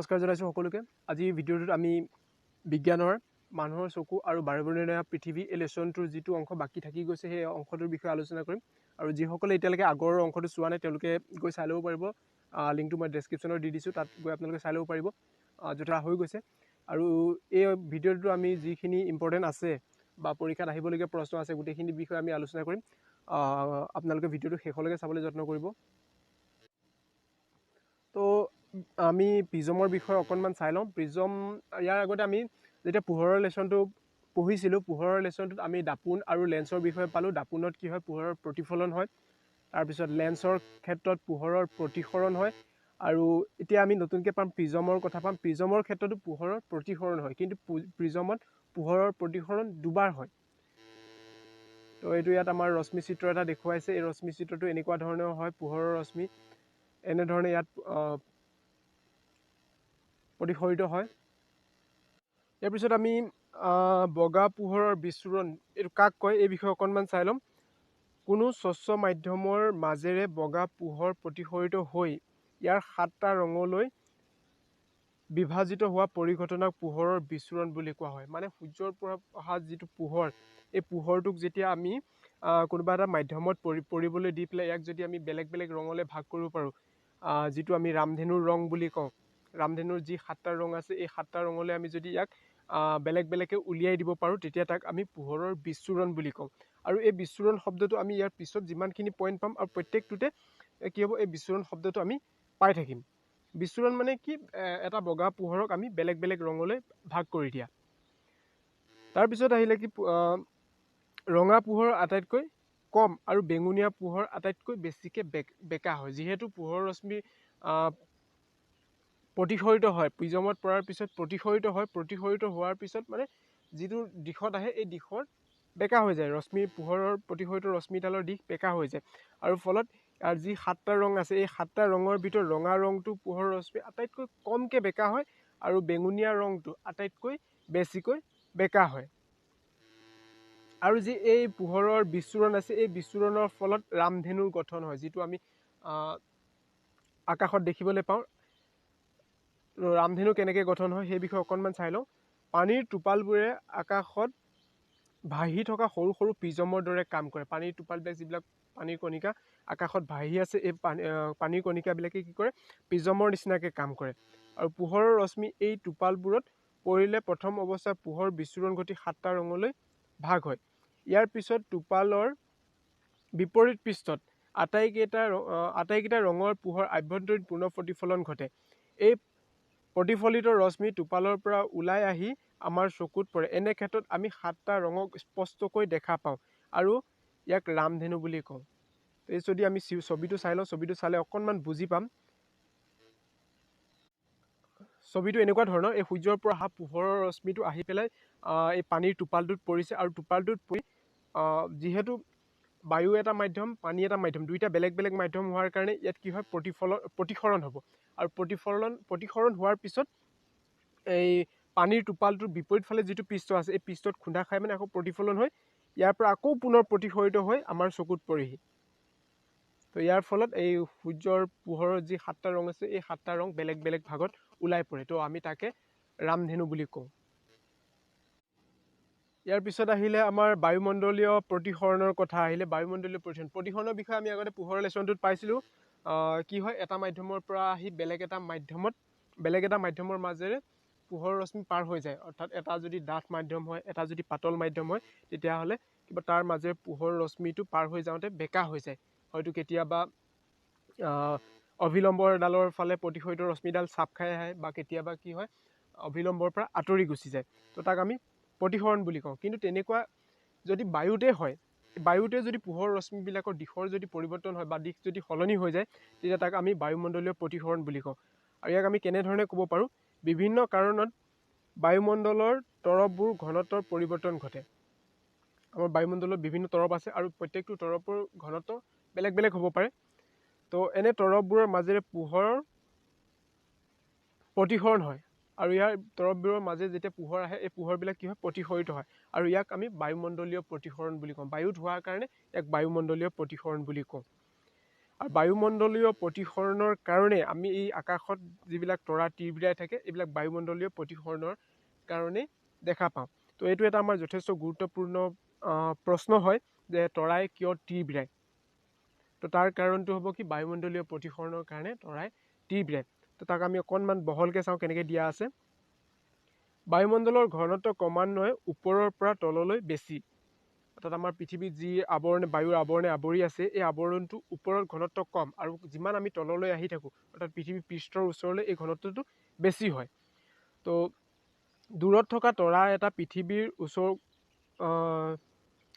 নমস্কাৰ জনাইছোঁ সকলোকে। আজি ভিডিঅ'টোত আমি বিজ্ঞানৰ মানুহৰ চকু আৰু বাৰেবৰণীয়া পৃথিৱী এই লেচনটোৰ যিটো অংশ বাকী থাকি গৈছে সেই অংশটোৰ বিষয়ে আলোচনা কৰিম। আৰু যিসকলে এতিয়ালৈকে আগৰ অংশটো চোৱা নাই তেওঁলোকে গৈ চাই ল'ব পাৰিব, লিংকটো মই ডেছক্ৰিপশ্যনত দি দিছোঁ, তাত গৈ আপোনালোকে চাই ল'ব পাৰিব, যথা হৈ গৈছে। আৰু এই ভিডিঅ'টোত আমি যিখিনি ইম্পৰ্টেণ্ট আছে বা পৰীক্ষাত আহিবলগীয়া প্ৰশ্ন আছে গোটেইখিনি বিষয়ে আমি আলোচনা কৰিম। আপোনালোকে ভিডিঅ'টো শেষলৈকে চাবলৈ যত্ন কৰিব। তো আমি প্ৰিজমৰ বিষয়ে অকণমান চাই লওঁ। প্ৰিজম ইয়াৰ আগতে আমি যেতিয়া পোহৰৰ লেচনটো পঢ়িছিলোঁ, পোহৰৰ লেচনটোত আমি দাপোন আৰু লেন্সৰ বিষয়ে পালোঁ। দাপোনত কি হয়, পোহৰৰ প্ৰতিফলন হয়, তাৰপিছত লেন্সৰ ক্ষেত্ৰত পোহৰৰ প্ৰতিসৰণ হয়। আৰু এতিয়া আমি নতুনকৈ পাম প্ৰিজমৰ কথা পাম। প্ৰিজমৰ ক্ষেত্ৰতো পোহৰৰ প্ৰতিসৰণ হয়, কিন্তু প্ৰিজমত পোহৰৰ প্ৰতিসৰণ দুবাৰ হয়। তো এইটো ইয়াত আমাৰ ৰশ্মি চিত্ৰ এটা দেখুৱাইছে। এই ৰশ্মি চিত্ৰটো এনেকুৱা ধৰণৰ হয়, পোহৰৰ ৰশ্মি এনেধৰণে ইয়াত প্ৰতিসৰিত হয়। ইয়াৰ পিছত আমি বগা পোহৰৰ বিচ্ছুৰণ এইটো কাক কয় এই বিষয়ে অকণমান চাই ল'ম। কোনো স্বচ্ছ মাধ্যমৰ মাজেৰে বগা পোহৰ প্ৰতিসৰিত হৈ ইয়াৰ সাতটা ৰঙলৈ বিভাজিত হোৱা পৰিঘটনাক পোহৰৰ বিচ্ছুৰণ বুলি কোৱা হয়। মানে সূৰ্যৰ পৰা অহা যিটো পোহৰ, এই পোহৰটোক যেতিয়া আমি কোনোবা এটা মাধ্যমত পৰিবলৈ দি পেলাই ইয়াক যদি আমি বেলেগ বেলেগ ৰঙলৈ ভাগ কৰিব পাৰোঁ, যিটো আমি ৰামধেনুৰ ৰং বুলি কওঁ, ৰামধেনুৰ যি সাতটা ৰং আছে এই সাতটা ৰঙলৈ আমি যদি ইয়াক বেলেগ বেলেগকৈ উলিয়াই দিব পাৰোঁ তেতিয়া তাক আমি পোহৰৰ বিচ্ছুৰণ বুলি কওঁ। আৰু এই বিচ্ছুৰণ শব্দটো আমি ইয়াৰ পিছত যিমানখিনি পইণ্ট পাম আৰু প্ৰত্যেকটোতে কি হ'ব, এই বিচ্ছুৰণ শব্দটো আমি পাই থাকিম। বিচ্ছুৰণ মানে কি, এটা বগা পোহৰক আমি বেলেগ বেলেগ ৰঙলৈ ভাগ কৰি দিয়া। তাৰপিছত আহিলে কি, ৰঙা পোহৰ আটাইতকৈ কম আৰু বেঙুনীয়া পোহৰ আটাইতকৈ বেছিকৈ বেকা হয়। যিহেতু পোহৰৰ ৰশ্মি প্ৰতিসৰিত হয়, প্ৰিজমত পৰাৰ পিছত প্ৰতিসৰিত হয়, প্ৰতিসৰিত হোৱাৰ পিছত মানে যিটো দিশত আহে এই দিশত বেকা হৈ যায়, ৰশ্মি পোহৰৰ প্ৰতিসৰিত ৰশ্মিডালৰ দিশ বেকা হৈ যায়। আৰু ফলত ইয়াৰ যি সাতটা ৰং আছে এই সাতটা ৰঙৰ ভিতৰত ৰঙা ৰংটো পোহৰৰ ৰশ্মি আটাইতকৈ কমকৈ বেকা হয় আৰু বেঙুনীয়া ৰংটো আটাইতকৈ বেছিকৈ বেকা হয়। আৰু যি এই পোহৰৰ বিচ্ছুৰণ আছে এই বিচ্ছুৰণৰ ফলত ৰামধেনুৰ গঠন হয়, যিটো আমি আকাশত দেখিবলৈ পাওঁ। ৰামধেনু কেনেকৈ গঠন হয় সেই বিষয়ে অকণমান চাই লওঁ। পানীৰ টোপালবোৰে আকাশত ভাহি থকা সৰু সৰু প্ৰিজমৰ দৰে কাম কৰে। পানীৰ টোপালবিলাক, যিবিলাক পানীৰ কণিকা আকাশত ভাহি আছে, এই পানীৰ কণিকাবিলাকে কি কৰে, প্ৰিজমৰ নিচিনাকৈ কাম কৰে। আৰু পোহৰৰ ৰশ্মি এই টোপালবোৰত পৰিলে প্ৰথম অৱস্থাত পোহৰ বিচ্ছুৰণ ঘটি সাতটা ৰঙলৈ ভাগ হয়। ইয়াৰ পিছত টোপালৰ বিপৰীত পৃষ্ঠত আটাইকেইটা ৰঙৰ পোহৰ আভ্যন্তৰীণ পুনঃ প্ৰতিফলন ঘটে। এই প্ৰতিফলিত ৰশ্মি টোপালৰ পৰা ওলাই আহি আমাৰ চকুত পৰে। এনে ক্ষেত্ৰত আমি সাতটা ৰঙক স্পষ্টকৈ দেখা পাওঁ আৰু ইয়াক ৰামধেনু বুলি কওঁ। এই যদি আমি ছবিটো চাই লওঁ, ছবিটো চালে অকণমান বুজি পাম। ছবিটো এনেকুৱা ধৰণৰ, এই সূৰ্যৰ পৰা অহা পোহৰৰ ৰশ্মিটো আহি পেলাই এই পানীৰ টোপালটোত পৰিছে আৰু টোপালটোত পৰি যিহেতু বায়ু এটা মাধ্যম, পানী এটা মাধ্যম, দুইটা বেলেগ বেলেগ মাধ্যম হোৱাৰ কাৰণে ইয়াত কি হয়, প্ৰতিসৰণ হ'ব। আৰু প্ৰতিসৰণ হোৱাৰ পিছত এই পানীৰ টোপালটোৰ বিপৰীত ফালে যিটো পৃষ্ঠ আছে এই পৃষ্ঠত খুন্দা খাই মানে আকৌ প্ৰতিফলন হৈ ইয়াৰ পৰা আকৌ পুনৰ প্ৰতিসৰিত হৈ আমাৰ চকুত পৰেহি। তো ইয়াৰ ফলত এই সূৰ্যৰ পোহৰৰ যি সাতটা ৰং আছে এই সাতটা ৰং বেলেগ বেলেগ ভাগত ওলাই পৰে। তো আমি তাকে ৰামধেনু বুলি কওঁ। ইয়াৰ পিছত আহিলে আমাৰ বায়ুমণ্ডলীয় প্ৰতিসৰণৰ কথা আহিলে। বায়ুমণ্ডলীয় প্ৰতিসৰণৰ বিষয়ে আমি আগতে পোহৰৰ লেচনটোত পাইছিলোঁ। কি হয়, এটা মাধ্যমৰ পৰা আহি বেলেগ এটা মাধ্যমৰ মাজেৰে পোহৰৰ ৰশ্মি পাৰ হৈ যায়। অৰ্থাৎ এটা যদি ডাঠ মাধ্যম হয়, এটা যদি পাতল মাধ্যম হয়, তেতিয়াহ'লে কিবা তাৰ মাজেৰে পোহৰৰ ৰশ্মিটো পাৰ হৈ যাওঁতে বেকা হৈ যায়। হয়তো কেতিয়াবা অভিলম্বৰ ডালৰ ফালে প্ৰতিসৰিত ৰশ্মিডাল চাপ খাই আহে বা কেতিয়াবা কি হয় অভিলম্বৰ পৰা আঁতৰি গুচি যায়। তো তাক আমি প্ৰতিসৰণ বুলি কওঁ। কিন্তু তেনেকুৱা যদি বায়ুতে হয়, বায়ুতে যদি পোহৰ ৰশ্মিবিলাকৰ দিশৰ যদি পৰিৱৰ্তন হয় বা দিশ যদি সলনি হৈ যায় তেতিয়া তাক আমি বায়ুমণ্ডলীয় প্ৰতিসৰণ বুলি কওঁ। আৰু ইয়াক আমি কেনেধৰণে ক'ব পাৰোঁ, বিভিন্ন কাৰণত বায়ুমণ্ডলৰ তৰপবোৰ ঘনত্বৰ পৰিৱৰ্তন ঘটে। আমাৰ বায়ুমণ্ডলত বিভিন্ন তৰপ আছে আৰু প্ৰত্যেকটো তৰপৰ ঘনত্ব বেলেগ বেলেগ হ'ব পাৰে। তো এনে তৰপবোৰৰ মাজেৰে পোহৰৰ প্ৰতিসৰণ হয় আৰু ইয়াৰ তৰপবোৰৰ মাজে যেতিয়া পোহৰ আহে এই পোহৰবিলাক কি হয়, প্ৰতিসৰিত হয় আৰু ইয়াক আমি বায়ুমণ্ডলীয় প্ৰতিসৰণ বুলি কওঁ। বায়ুত হোৱাৰ কাৰণে ইয়াক বায়ুমণ্ডলীয় প্ৰতিসৰণ বুলি কওঁ। আৰু বায়ুমণ্ডলীয় প্ৰতিসৰণৰ কাৰণে আমি এই আকাশত যিবিলাক তৰা তিৰবিৰাই থাকে এইবিলাক বায়ুমণ্ডলীয় প্ৰতিসৰণৰ কাৰণে দেখা পাওঁ। তো এইটো এটা আমাৰ যথেষ্ট গুৰুত্বপূৰ্ণ প্ৰশ্ন হয় যে তৰাই কিয় তিৰবিৰায়। তো তাৰ কাৰণটো হ'ব কি, বায়ুমণ্ডলীয় প্ৰতিসৰণৰ কাৰণে তৰাই তিৰবিৰায়। তো তাক আমি অকণমান বহলকৈ চাওঁ কেনেকৈ দিয়া আছে। বায়ুমণ্ডলৰ ঘনত্ব ক্ৰমান্বয়ে ওপৰৰ পৰা তললৈ বেছি, অৰ্থাৎ আমাৰ পৃথিৱীত যি আৱৰণে, বায়ুৰ আৱৰণে আৱৰি আছে, এই আৱৰণটো ওপৰত ঘনত্ব কম আৰু যিমান আমি তললৈ আহি থাকোঁ অৰ্থাৎ পৃথিৱীৰ পৃষ্ঠৰ ওচৰলৈ এই ঘনত্বটো বেছি হয়। তো দূৰত থকা তৰা এটা পৃথিৱীৰ ওচৰ,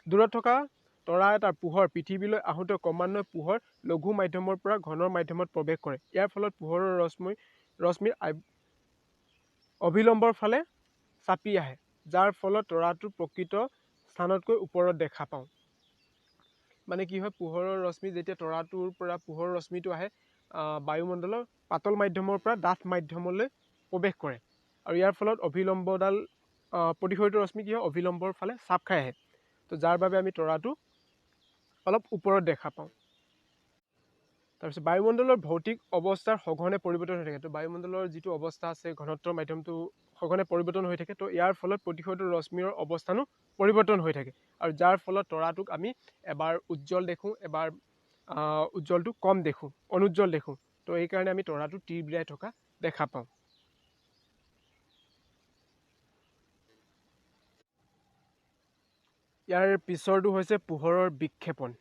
দূৰত থকা তৰা এটাৰ পোহৰ পৃথিৱীলৈ আহোঁতে ক্ৰমান্বয়ে পোহৰ লঘু মাধ্যমৰ পৰা ঘন মাধ্যমত প্ৰৱেশ কৰে। ইয়াৰ ফলত পোহৰৰ ৰশ্মিৰ অভিলম্বৰ ফালে চাপি আহে, যাৰ ফলত তৰাটোৰ প্ৰকৃত স্থানতকৈ ওপৰত দেখা পাওঁ। মানে কি হয়, পোহৰৰ ৰশ্মি যেতিয়া তৰাটোৰ পৰা পোহৰৰ ৰশ্মিটো আহে, বায়ুমণ্ডলৰ পাতল মাধ্যমৰ পৰা ডাঠ মাধ্যমলৈ প্ৰৱেশ কৰে আৰু ইয়াৰ ফলত অভিলম্বডাল, প্ৰতিসৰিত ৰশ্মি কি হয়, অভিলম্বৰ ফালে চাপ খাই আহে। তো যাৰ বাবে আমি তৰাটো অলপ ওপৰত দেখা পাওঁ। তাৰপিছত বায়ুমণ্ডলৰ ভৌতিক অৱস্থাৰ সঘনে পৰিৱৰ্তন হৈ থাকে। তো বায়ুমণ্ডলৰ যিটো অৱস্থা আছে, ঘনত্বৰ মাধ্যমটো সঘনে পৰিৱৰ্তন হৈ থাকে। তো ইয়াৰ ফলত প্ৰতিসৰিত ৰশ্মিৰ অৱস্থানো পৰিৱৰ্তন হৈ থাকে আৰু যাৰ ফলত তৰাটোক আমি এবাৰ উজ্জ্বল দেখোঁ, এবাৰ উজ্জ্বলটো কম দেখোঁ, অনুজ্জ্বল দেখোঁ। তো এইকাৰণে আমি তৰাটো তিৰবিৰাই থকা দেখা পাওঁ। ইয়াৰ পিছৰটো হৈছে পোহৰৰ বিক্ষেপণ।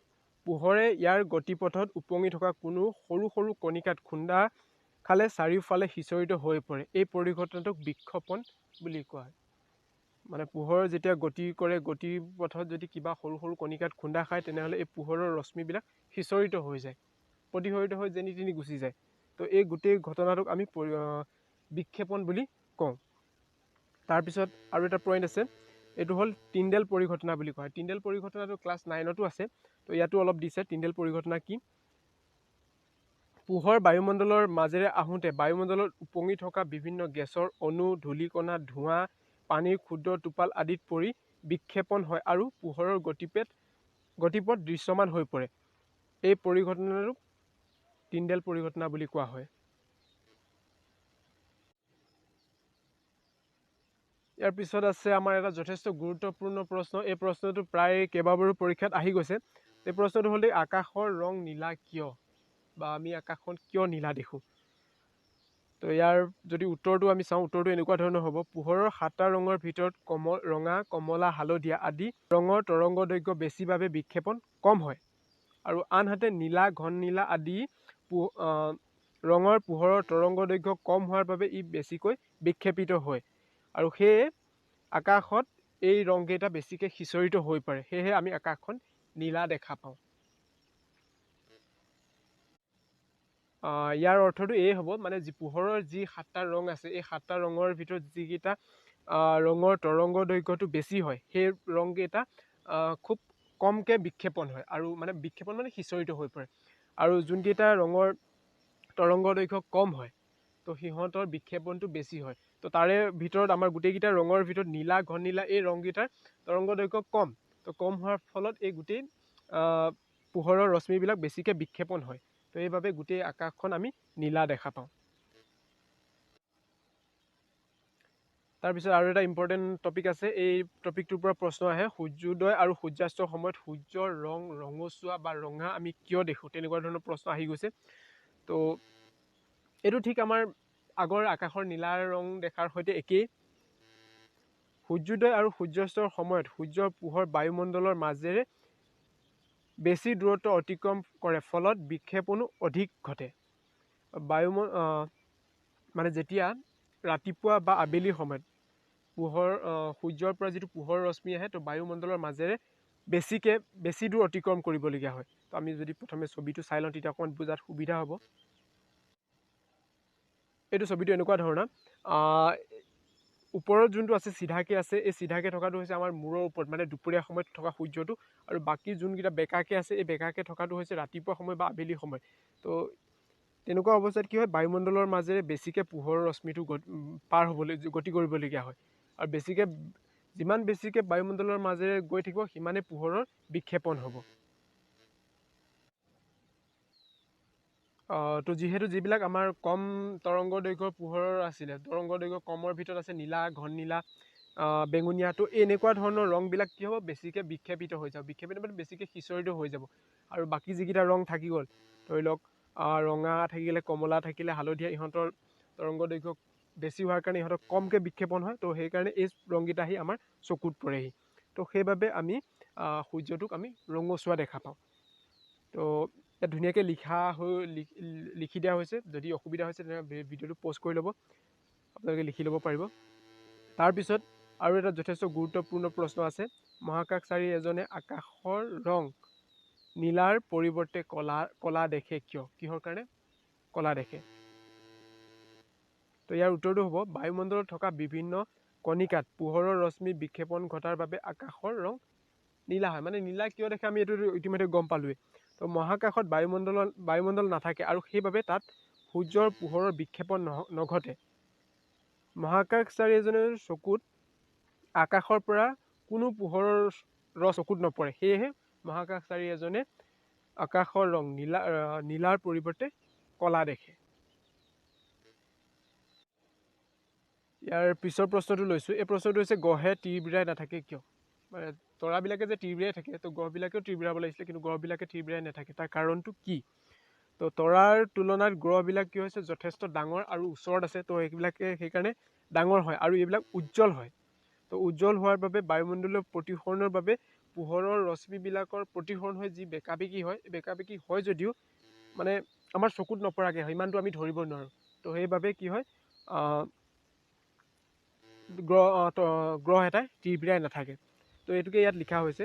পোহৰে ইয়াৰ গতিপথত উপঙি থকা কোনো সৰু সৰু কণিকাত খুন্দা খালে চাৰিওফালে সিঁচৰিত হৈ পৰে। এই পৰিঘটনাটোক বিক্ষেপণ বুলি কোৱা হয়। মানে পোহৰ যেতিয়া গতি কৰে, গতিপথত যদি কিবা সৰু সৰু কণিকাত খুন্দা খায়, তেনেহ'লে এই পোহৰৰ ৰশ্মিবিলাক সিঁচৰিত হৈ যায়, প্ৰতিসৰিত হৈ যেনি তেনি গুচি যায়। তো এই গোটেই ঘটনাটোক আমি বিক্ষেপণ বুলি কওঁ। তাৰপিছত আৰু এটা পইণ্ট আছে, এইটো হ'ল টিণ্ডেল পৰিঘটনা বুলি কোৱা হয়। টিণ্ডেল পৰিঘটনাটো ক্লাছ নাইনতো আছে, তো ইয়াতো অলপ দিছে। টিণ্ডেল পৰিঘটনা কি? পোহৰ বায়ুমণ্ডলৰ মাজেৰে আহোঁতে বায়ুমণ্ডলত উপঙি থকা বিভিন্ন গেছৰ অণু, ধূলিকণা, ধোঁৱা, পানীৰ ক্ষুদ্ৰ টোপাল আদিত পৰি বিক্ষেপণ হয় আৰু পোহৰৰ গতিপথ দৃশ্যমান হৈ পৰে। এই পৰিঘটনাটোক টিণ্ডেল পৰিঘটনা বুলি কোৱা হয়। ইয়াৰ পিছত আছে আমাৰ এটা যথেষ্ট গুৰুত্বপূৰ্ণ প্ৰশ্ন। এই প্ৰশ্নটো প্ৰায় কেইবাবাৰো পৰীক্ষাত আহি গৈছে। এই প্ৰশ্নটো হ'ল আকাশৰ ৰং নীলা কিয়, বা আমি আকাশখন কিয় নীলা দেখোঁ? তো ইয়াৰ যদি উত্তৰটো আমি চাওঁ, উত্তৰটো এনেকুৱা ধৰণৰ হ'ব। পোহৰৰ সাতটা ৰঙৰ ভিতৰত ৰঙা, কমলা, হালধীয়া আদি ৰঙৰ তৰংগ দৈৰ্ঘ্য বেছি বাবে বিক্ষেপণ কম হয় আৰু আনহাতে নীলা, ঘন নীলা আদি ৰঙৰ পোহৰৰ তৰংগ দৈৰ্ঘ্য কম হোৱাৰ বাবে ই বেছিকৈ বিক্ষেপিত হয় আৰু সেয়ে আকাশত এই ৰংকেইটা বেছিকৈ সিঁচৰিত হৈ পৰে। সেয়েহে আমি আকাশখন নীলা দেখা পাওঁ। ইয়াৰ অৰ্থটো এই হ'ব, মানে যি পোহৰৰ যি সাতটা ৰং আছে, এই সাতটা ৰঙৰ ভিতৰত যিকেইটা ৰঙৰ তৰংগ দৈৰ্ঘ্যটো বেছি হয়, সেই ৰংকেইটা খুব কমকৈ বিক্ষেপণ হয় আৰু মানে বিক্ষেপণ মানে সিঁচৰিত হৈ পৰে। আৰু যোনকেইটা ৰঙৰ তৰংগ দৈৰ্ঘ্য কম হয়, তো সিহঁতৰ বিক্ষেপণটো বেছি হয়। তো তাৰে ভিতৰত আমাৰ গোটেইকেইটা ৰঙৰ ভিতৰত নীলা, ঘন নীলা এই ৰংকেইটাৰ তৰংগ দৈৰ্ঘ্য কম। তো কম হোৱাৰ ফলত এই গোটেই পোহৰৰ ৰশ্মিবিলাক বেছিকৈ বিক্ষেপণ হয়। তো এইবাবে গোটেই আকাশখন আমি নীলা দেখা পাওঁ। তাৰপিছত আৰু এটা ইম্পৰ্টেণ্ট টপিক আছে, এই টপিকটোৰ পৰা প্ৰশ্ন আহে, সূৰ্যোদয় আৰু সূৰ্যাস্তৰ সময়ত সূৰ্যৰ ৰং ৰঙচুৱা বা ৰঙা আমি কিয় দেখোঁ, তেনেকুৱা ধৰণৰ প্ৰশ্ন আহি গৈছে। তো এইটো ঠিক আমাৰ আগৰ আকাশৰ নীলা ৰং দেখাৰ সৈতে একেই। সূৰ্যোদয় আৰু সূৰ্যাস্তৰ সময়ত সূৰ্যৰ পোহৰ বায়ুমণ্ডলৰ মাজেৰে বেছি দূৰত্ব অতিক্ৰম কৰে, ফলত বিক্ষেপণো অধিক ঘটে। মানে যেতিয়া ৰাতিপুৱা বা আবেলিৰ সময়ত সূৰ্যৰ পৰা যিটো পোহৰ ৰশ্মি আহে, তো বায়ুমণ্ডলৰ মাজেৰে বেছি দূৰ অতিক্ৰম কৰিবলগীয়া হয়। তো আমি যদি প্ৰথমে ছবিটো চাই লওঁ, তেতিয়া অকণমান বুজাত সুবিধা হ'ব। এইটো ছবিটো এনেকুৱা ধৰণৰ, ওপৰত যোনটো আছে চিধাকে আছে, এই চিধাকে থকাটো হৈছে আমাৰ মূৰৰ ওপৰত, মানে দুপৰীয়া সময়ত থকা সূৰ্যটো, আৰু বাকী যোনকেইটা বেকাকে আছে, এই বেকাকে থকাটো হৈছে ৰাতিপুৱা সময় বা আবেলি সময়। তো তেনেকুৱা অৱস্থাত কি হয়, বায়ুমণ্ডলৰ মাজেৰে বেছিকৈ পোহৰৰ ৰশ্মিটো পাৰ হ'বলৈ, গতি কৰিবলগীয়া হয় আৰু যিমান বেছিকৈ বায়ুমণ্ডলৰ মাজেৰে গৈ থাকিব, সিমানেই পোহৰৰ বিক্ষেপণ হ'ব। তো যিহেতু যিবিলাক আমাৰ কম তৰংগ দৈৰ্ঘ্যৰ পোহৰৰ আছিলে, তৰংগ দৈৰ্ঘ্য কমৰ ভিতৰত আছে নীলা, ঘন নীলা, বেঙুনীয়া, তো এনেকুৱা ধৰণৰ ৰংবিলাক কি হ'ব, বেছিকৈ বিক্ষেপিত হৈ যাব, বিক্ষেপিত মানে বেছিকৈ সিঁচৰিত হৈ যাব। আৰু বাকী যিকেইটা ৰং থাকি গ'ল, ধৰি লওক ৰঙা থাকিলে, কমলা থাকিলে, হালধীয়া, ইহঁতৰ তৰংগ দৈৰ্ঘ্য বেছি হোৱাৰ কাৰণে ইহঁতক কমকৈ বিক্ষেপণ হয়, তো সেইকাৰণে এই ৰংকেইটা আহি আমাৰ চকুত পৰেহি। তো সেইবাবে আমি সূৰ্যটোক আমি ৰঙচুৱা দেখা পাওঁ। তো ইয়াত ধুনীয়াকৈ লিখি দিয়া হৈছে, যদি অসুবিধা হৈছে তেনেহ'লে ভিডিঅ'টো প'ষ্ট কৰি ল'ব, আপোনালোকে লিখি ল'ব পাৰিব। তাৰপিছত আৰু এটা যথেষ্ট গুৰুত্বপূৰ্ণ প্ৰশ্ন আছে, মহাকাশচাৰী এজনে আকাশৰ ৰং নীলাৰ পৰিৱৰ্তে কলা দেখে কিয়, কিহৰ কাৰণে কলা দেখে? তো ইয়াৰ উত্তৰটো হ'ব, বায়ুমণ্ডলত থকা বিভিন্ন কণিকাত পোহৰৰ ৰশ্মি বিক্ষেপণ ঘটাৰ বাবে আকাশৰ ৰং নীলা হয়। মানে নীলা কিয় দেখে আমি এইটো ইতিমধ্যে গম পালোঁৱেই। তো মহাকাশত বায়ুমণ্ডল নাথাকে আৰু সেইবাবে তাত সূৰ্যৰ পোহৰৰ বিক্ষেপণ নঘটে। মহাকাশচাৰী এজনৰ চকুত আকাশৰ পৰা কোনো পোহৰৰ চকুত নপৰে, সেয়েহে মহাকাশচাৰী এজনে আকাশৰ ৰং নীলাৰ পৰিৱৰ্তে কলা দেখে। ইয়াৰ পিছৰ প্ৰশ্নটো লৈছোঁ। এই প্ৰশ্নটো হৈছে, গ্ৰহে তিৰবিৰাই নাথাকে কিয়? মানে তৰাবিলাকে যে তিৰবিৰাই থাকে, তো গ্ৰহবিলাকেও তিৰবিৰাব লাগিছিলে, কিন্তু গ্ৰহবিলাকে তিৰবিৰাই নাথাকে, তাৰ কাৰণটো কি? তো তৰাৰ তুলনাত গ্ৰহবিলাক কি হৈছে, যথেষ্ট ডাঙৰ আৰু ওচৰত আছে, তো এইবিলাকে সেইকাৰণে ডাঙৰ হয় আৰু এইবিলাক উজ্জ্বল হয়। তো উজ্জ্বল হোৱাৰ বাবে বায়ুমণ্ডলীয় প্ৰতিসৰণৰ বাবে পোহৰৰ ৰশ্মিবিলাকৰ প্ৰতিসৰণ হৈ যি বেঁকাবেঁকি হয়, বেঁকাবেঁকি হয় যদিও মানে আমাৰ চকুত নপৰাকৈ হয়, ইমানটো আমি ধৰিব নোৱাৰোঁ। তো সেইবাবে কি হয়, গ্ৰহ এটাই তিৰবিৰাই নাথাকে। তো এইটোকে ইয়াত লিখা হৈছে,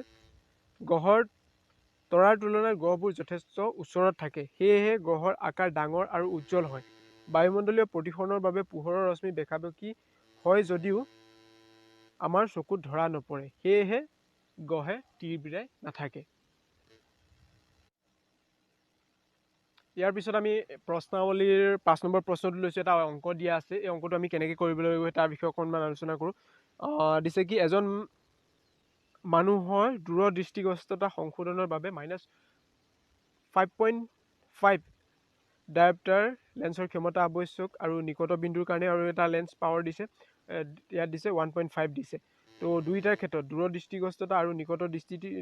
গ্ৰহৰ তৰাৰ তুলনাত গ্ৰহবোৰ যথেষ্ট ওচৰত থাকে, সেয়েহে গ্ৰহৰ আকাৰ ডাঙৰ আৰু উজ্জ্বল হয়। বায়ুমণ্ডলীয় প্ৰতিসৰণৰ বাবে পোহৰৰ ৰশ্মি বেঁকাবেঁকি হয় যদিও আমাৰ চকুত ধৰা নপৰে, সেয়েহে গ্ৰহে তিৰবিৰাই নাথাকে। ইয়াৰ পিছত আমি প্ৰশ্নাৱলীৰ 5 নম্বৰ প্ৰশ্নটো লৈছোঁ। এটা অংক দিয়া আছে, এই অংকটো আমি কেনেকৈ কৰিব লাগিব তাৰ বিষয়ে অকণমান আলোচনা কৰোঁ। দিছে কি, এজন মানুহৰ দূৰদৃষ্টিগ্ৰস্ততা সংশোধনৰ বাবে -5.5 ডায়প্টাৰ লেন্সৰ ক্ষমতা আৱশ্যক আৰু নিকট বিন্দুৰ কাৰণে আৰু এটা লেন্স পাৱাৰ দিছে, ইয়াত দিছে 1.5 দিছে। তো দুইটাৰ ক্ষেত্ৰত দূৰদৃষ্টিগ্ৰস্ততা আৰু নিকট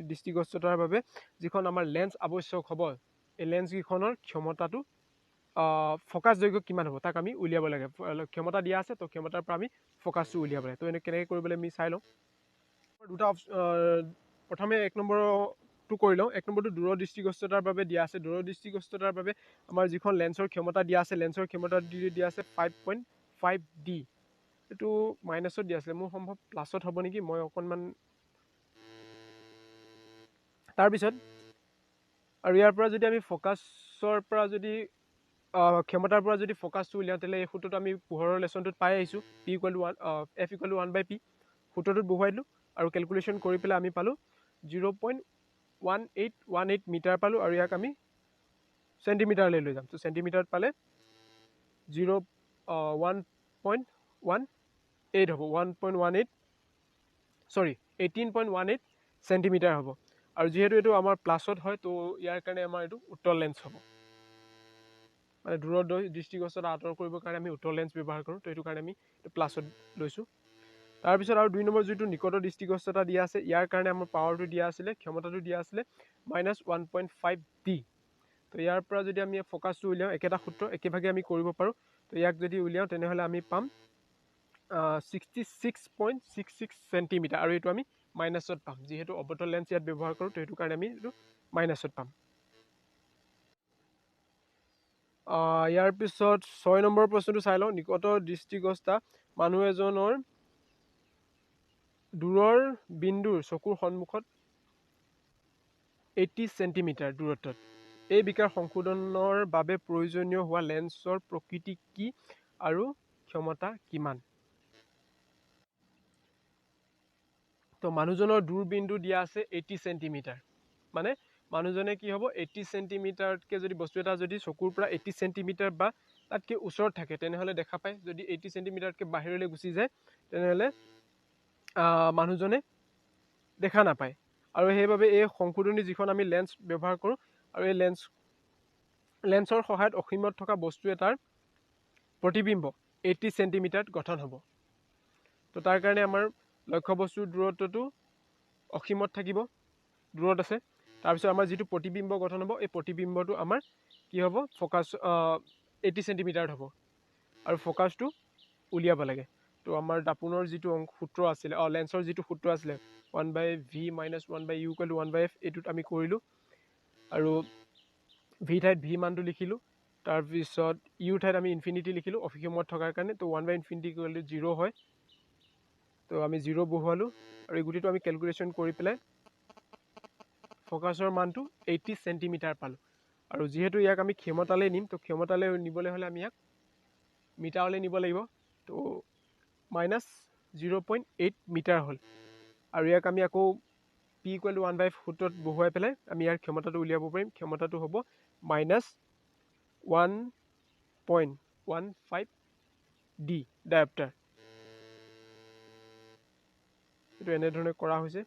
দৃষ্টিগ্ৰস্ততাৰ বাবে যিখন আমাৰ লেন্স আৱশ্যক হ'ব, এই লেন্সকেইখনৰ ক্ষমতাটো ফ'কাছ দৈৰ্ঘ্য কিমান হ'ব তাক আমি উলিয়াব লাগে। ক্ষমতা দিয়া আছে, তো ক্ষমতাৰ পৰা আমি ফ'কাছটো উলিয়াব লাগে। তো এনে কেনেকৈ কৰিবলৈ আমি চাই লওঁ। দুটা প্ৰথমে 1 নম্বৰটো কৰি লওঁ। 1 নম্বৰটো দূৰদৃষ্টিগ্ৰস্ততাৰ বাবে দিয়া আছে। দূৰদৃষ্টিগ্ৰস্ততাৰ বাবে আমাৰ যিখন লেন্সৰ ক্ষমতা দিয়া আছে, লেন্সৰ ক্ষমতা দিয়া আছে 5.5D। এইটো মাইনাছত দিয়া আছিলে, মোৰ সম্ভৱ প্লাছত হ'ব নেকি, মই অকণমান তাৰপিছত আৰু ইয়াৰ পৰা যদি আমি ফ'কাছৰ পৰা যদি ক্ষমতাৰ পৰা যদি ফ'কাছটো উলিয়াওঁ, তেতিয়াহ'লে এই সূত্ৰটো আমি পোহৰৰ লেচনটোত পাই আহিছোঁ, P equal to one, F equal to one by P. সূত্ৰটোত বহুৱাই দিলোঁ আৰু কেলকুলেশ্যন কৰি পেলাই আমি পালোঁ 0.1818 মিটাৰ পালোঁ আৰু ইয়াক আমি চেণ্টিমিটাৰলৈ লৈ যাম। তো চেণ্টিমিটাৰত পালে 1.18 হ'ব, 1.18, চৰি, 18.18 চেণ্টিমিটাৰ হ'ব। আৰু যিহেতু এইটো আমাৰ প্লাছত হয়, তো ইয়াৰ কাৰণে আমাৰ এইটো উত্তল লেন্স হ'ব। মানে দূৰৰ দৃষ্টিগ্ৰস্ততা আঁতৰ কৰিবৰ কাৰণে আমি উত্তল লেন্স ব্যৱহাৰ কৰোঁ, তো সেইটো কাৰণে আমি এইটো প্লাছত লৈছোঁ। তাৰপিছত আৰু 2 নম্বৰ যিটো নিকট দৃষ্টিগ্ৰস্ততা দিয়া আছে, ইয়াৰ কাৰণে আমাৰ পাৱাৰটো দিয়া আছিলে, ক্ষমতাটো দিয়া আছিলে -1.5D। তো ইয়াৰ পৰা যদি আমি ফ'কাছটো উলিয়াওঁ, একেটা সূত্ৰ একেভাগে আমি কৰিব পাৰোঁ। তো ইয়াক যদি উলিয়াওঁ তেনেহ'লে আমি পাম 66.66 চেণ্টিমিটাৰ আৰু এইটো আমি মাইনাছত পাম, যিহেতু অৱতল লেন্স ইয়াত ব্যৱহাৰ কৰোঁ, তো সেইটো কাৰণে আমি এইটো মাইনাছত পাম। ইয়াৰ পিছত 6 নম্বৰ প্ৰশ্নটো চাই লওঁ। নিকট দৃষ্টিগ্ৰস্তা মানুহ এজনৰ দূৰৰ বিন্দুৰ চকুৰ সন্মুখত 80 চেণ্টিমিটাৰ দূৰত্বত এই বিকাৰ সংশোধনৰ বাবে প্ৰয়োজনীয় হোৱা লেন্সৰ প্ৰকৃতি কি আৰু ক্ষমতা কিমান? তো মানুহজনৰ দূৰবিন্দু দিয়া আছে 80 চেণ্টিমিটাৰ, মানে মানুহজনে কি হ'ব, 80 চেণ্টিমিটাৰতকৈ যদি বস্তু এটা যদি চকুৰ পৰা 80 চেণ্টিমিটাৰ বা তাতকৈ ওচৰত থাকে তেনেহ'লে দেখা পায়, যদি 80 চেণ্টিমিটাৰতকৈ বাহিৰলৈ গুচি যায় তেনেহ'লে মানুহজনে দেখা নাপায়। আৰু সেইবাবে এই সংশোধনী যিখন আমি লেন্স ব্যৱহাৰ কৰোঁ আৰু এই লেন্সৰ সহায়ত অসীমত থকা বস্তু এটাৰ প্ৰতিবিম্ব 80 চেণ্টিমিটাৰত গঠন হ'ব। তো তাৰ কাৰণে আমাৰ লক্ষ্যবস্তুৰ দূৰত্বটো অসীমত থাকিব, দূৰত আছে। তাৰপিছত আমাৰ যিটো প্ৰতিবিম্ব গঠন হ'ব, এই প্ৰতিবিম্বটো আমাৰ কি হ'ব? ফ'কাছ 80 চেণ্টিমিটাৰত হ'ব আৰু ফ'কাছটো উলিয়াব লাগে। তো আমাৰ দাপোনৰ যিটো অংক সূত্ৰ আছিলে, লেন্সৰ যিটো সূত্ৰ আছিলে 1 by V minus 1 by U equal to 1 by F, এইটোত আমি কৰিলোঁ আৰু ভি ঠাইত ভি মানটো লিখিলোঁ। তাৰপিছত ইউ ঠাইত আমি ইনফিনিটি লিখিলোঁ অসীমত থকাৰ কাৰণে। তো 1 বাই ইনফিনিটি ইকুৱেল টু 0 হয়, তো আমি 0 বহুৱালোঁ আৰু এই গোটেইটো আমি কেলকুলেশ্যন কৰি পেলাই ফ'কাছৰ মানটো 80 চেণ্টিমিটাৰ পালোঁ। আৰু যিহেতু ইয়াক আমি ক্ষমতালৈ নিম, তো ক্ষমতালৈ নিবলৈ হ'লে আমি ইয়াক মিটাৰলৈ নিব লাগিব। তো মাইনাছ 0.8 মিটাৰ হ'ল। আৰু ইয়াক আমি আকৌ P equal to 1 by সূত্ৰত বহুৱাই পেলাই আমি ইয়াৰ ক্ষমতাটো উলিয়াব পাৰিম। ক্ষমতাটো হ'ব মাইনাছ 1.15 ডি ডায়প্টাৰ। এইটো এনেধৰণে কৰা হৈছে,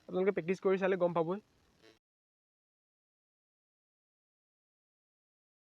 আপোনালোকে প্ৰেক্টিছ কৰি চালে গম পাবই।